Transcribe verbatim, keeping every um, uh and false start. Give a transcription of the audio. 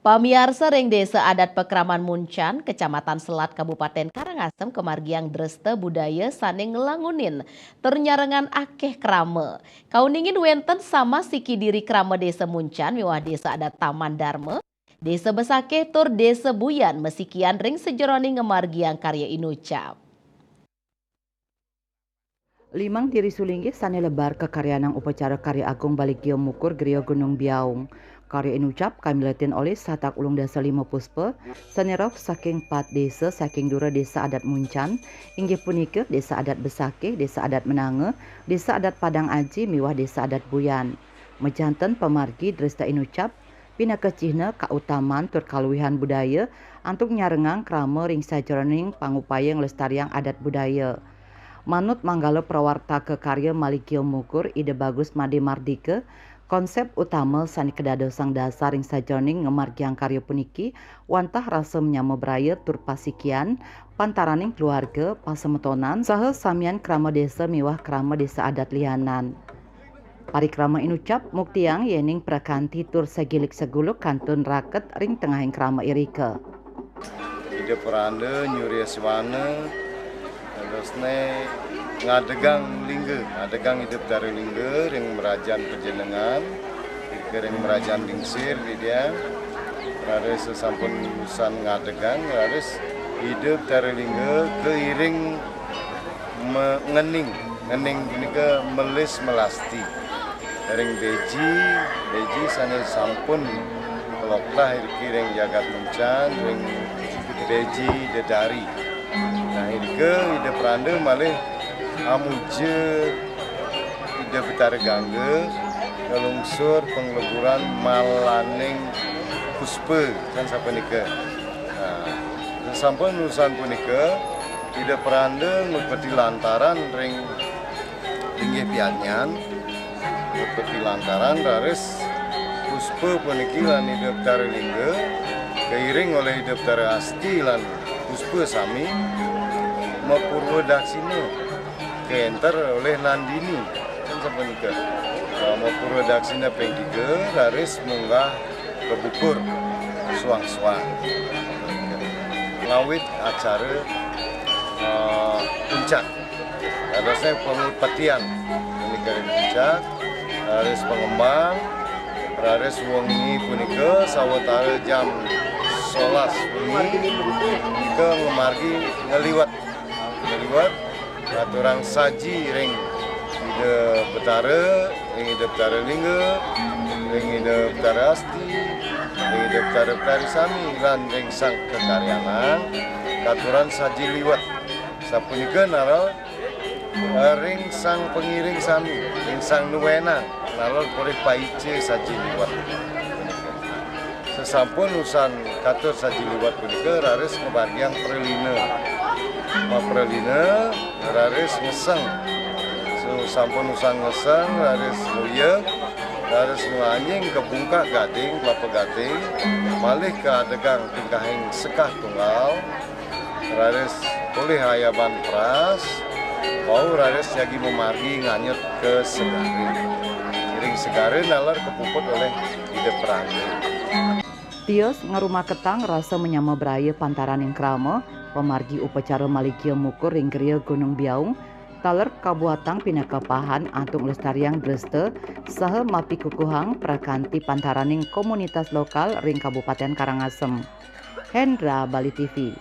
Pamiarsa, ring Desa Adat Pakraman Muncan, Kecamatan Selat, Kabupaten Karangasem, kamargiang dresta budaya sane nglangunin tur nyarengang akeh krama. Kauningin wenten samas siki diri krama Desa Muncan miwah Desa Adat Taman Darma, Desa Besakeh tur Desa Buyan masikian ring sajeroning ngamargiang karya inucap. Limang diri sulinggih sane lebar kakaryanang upacara karya agung Baligya Mukur Griya Gunung Biaung. Karya inucap kamiletin olih satak ulung dasa lima puspa, sane rauh saking pat desa saking dura Desa Adat Muncan, inggih punika Desa Adat Besakeh, Desa Adat Menanga, Desa Adat Padang Aji miwah Desa Adat Buyan. Majanten pamargi dresta inucap pinaka cihna kautaman tur kaluihan budaya antuk nyarengang krama ring sajeroning pangupaya nglestariang adat budaya. Manut manggala prawartaka karya Maligya Mukur Ida Bagus Made Mardika, konsep utama sane kadadosang dasar ring sajeroning ngamargiang karya puniki wantah rasa manyama braya tur pasikian pantaraning keluarga, pasemetonan, saha samian krama desa miwah krama desa adat lianan. Parikrama inucap muktiang yening prakanti tur sagilik saguluk kantun raket ring tengahing krama irika. Ida Pranda Nyurya Siwana, terusne ngadegang lingga, ngadegang Ida Betara Lingga ring mrajan panjenengan, irika ring mrajan lingsir, Ida. Raris sampun usan ngadegang, raris Ida Betara Lingga kairing me-, ngening, ngening punika melis melasti. Ring beji, beji sane sampun loktah iriki ring jagat Muncan, ring beji dedari. Nah, irika Ida Pranda malih amuja Ida Betara Gangga nglungsur pangleburan malaning puspa, kan sapunika. Nah, sampun usan punika, Ida Pranda ngupeti lantaran ring linggih pianyan, ngupeti lantaran raris puspa puniki lan Ida Betara Lingga, kairing olih Ida Betara Asti lan puspa sami, mapurwa daksina, kaenter olih Nandini. Kan sapunika. Nah, mapurwa daksina ping tiga, raris munggah ka bukur suang-suang. Ngawit acara, eh, puncak. Dadosne pangupetian punika ring puncak, raris pangembang, raris wengi punika sawatara jam solas wengi punika ngamargi ngaliwet. Ngaliwet, ngaturang saji ring Ida Betara, ring Ida Betara Lingga, ring Ida Betara Asti, ring Ida Betara Betari sami, lan ring sang kakaryanang, katuran saji liwet. Sapunika nara, eh, ring sang pangiring sami, ring sang nuenang, nara polih paica saji liwet. Sasampun usan katur saji liwet punika raris ngamargiang pralina. Mapralina raris ngeseng. Sasampun usan ngeseng raris nguyeg, raris nglanjing ka bungkah gading, kelapa gading, malih ka adegang tingkahing sekah tunggal, raris polih ayaban peras, wau raris jagi mamargi nganyut ka segara. Ring segara naler kapuput olih Ida Pranda. Tios ngrumaketang rasa manyama braya pantaraning krama, pamargi upacara Maligya Mukur ring Griya Gunung Biaung, taler kabuatang pinaka pahan antuk nglestariang dresta saha mapikukuhang prakanti pantaraning komunitas lokal ring Kabupaten Karangasem. Hendra, Bali T V.